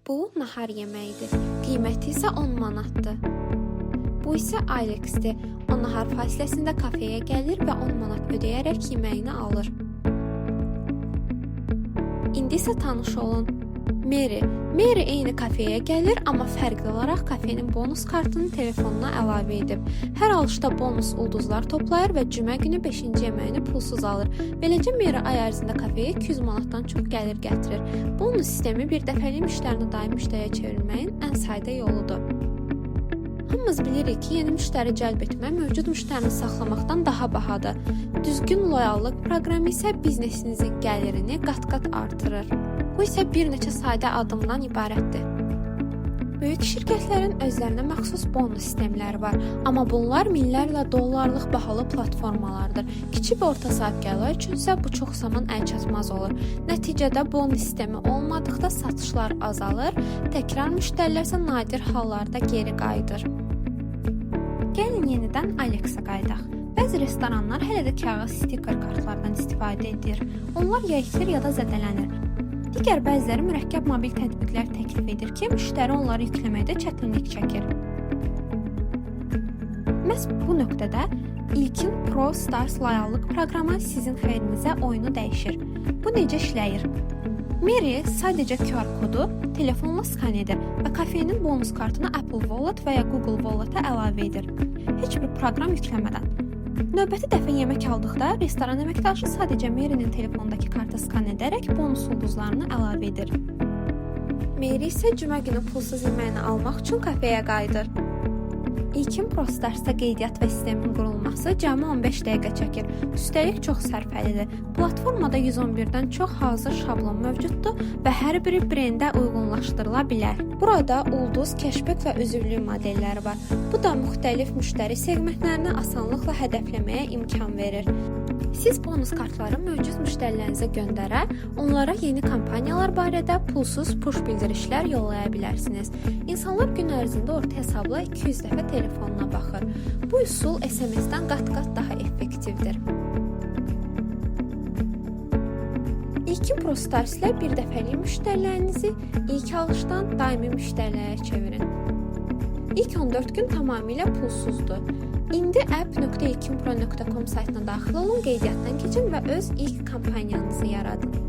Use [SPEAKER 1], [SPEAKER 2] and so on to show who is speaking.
[SPEAKER 1] Bu nahar yeməyidir. Qiyməti isə 10 manatdır. Bu isə Alexdir. O nahar fasiləsində kafeyə gəlir və 10 manat ödəyərək yeməyini alır. İndi isə tanış olun. Mary. Mary eyni kafeyə gəlir, amma fərqli olaraq kafenin bonus kartını telefonuna əlavə edib. Hər alışda bonus ulduzlar toplayır və cümə günü 5-ci yeməyini pulsuz alır. Beləcə Mary ay ərzində kafeyə 200 manatdan çox gəlir gətirir. Bonus sistemi bir dəfəlik müştərini daimi müştəriyə çevirməyin ən sadə yoludur. Hamımız bilirik ki, yeni müştəri cəlb etmək mövcud müştərini saxlamaqdan daha bahadır. Düzgün loyallıq proqramı isə biznesinizin gəlirini qat-qat artırır. Bu isə bir neçə sadə addımdan ibarətdir. Böyük şirkətlərin özlərinə məxsus bonus sistemləri var, amma bunlar minlərlə dollarlıq bahalı platformalardır. Kiçik və orta sahibkarlar üçün isə bu çox zaman əlçatmaz olur. Nəticədə bonus sistemi olmadıqda satışlar azalır, təkrar müştərilər isə nadir hallarda geri qayıdır. Gəlin yenidən Alexa qayıdaq. Bəzi restoranlar hələ də kağız stiker kartlardan istifadə edir. Onlar ya itir ya da zədələnir. Digər bəziləri mürəkkəb mobil tətbiqlər təklif edir ki, müştəri onları yükləməkdə çətinlik çəkir. Məhz bu nöqtədə İlkin Pro Stars loyallıq proqramı sizin xeyrinizə oyunu dəyişir. Bu necə işləyir? Mary sadəcə QR kodu telefonla skan edir və kafenin bonus kartını Apple Wallet və ya Google Wallet-a əlavə edir. Heç bir proqram yükləmədən. Növbəti dəfə yemək aldıqda restoran əməkdaşı sadəcə Mary'nin telefonundakı kartı skan edərək bonus ulduzlarını əlavə edir. Mary isə cümə günü pulsuz yeməyini almaq üçün kafeyə qayıdır. İlkin ProStars'da qeydiyyat və sistemin qurulması cəmi 15 dəqiqə çəkir. Üstəlik çox sərfəlidir. Platformada 111-dən çox hazır şablon mövcuddur və hər biri brendə uyğunlaşdırıla bilər. Burada ulduz, cashback və üzvlük modelləri var. Bu da müxtəlif müştəri seqmentlərini asanlıqla hədəfləməyə imkan verir. Siz bonus kartları mövcud müştərilərinizə göndərə, onlara yeni kampaniyalar barədə pulsuz push bildirişlər yollaya bilərsiniz. İnsanlar gün ərzində orta hesabla 200 dəfə telefonuna baxır. Bu üsul SMS-dən qat-qat daha effektivdir. İlkin ProStars ilə bir dəfəlik müştərilərinizi ilk alışdan daimi müştərilərə çevirin. İlk 14 gün tamamilə pulsuzdur. İndi app.ilkinpro.com saytına daxil olun, qeydiyyatdan keçin və öz ilk kampaniyanızı yaradın.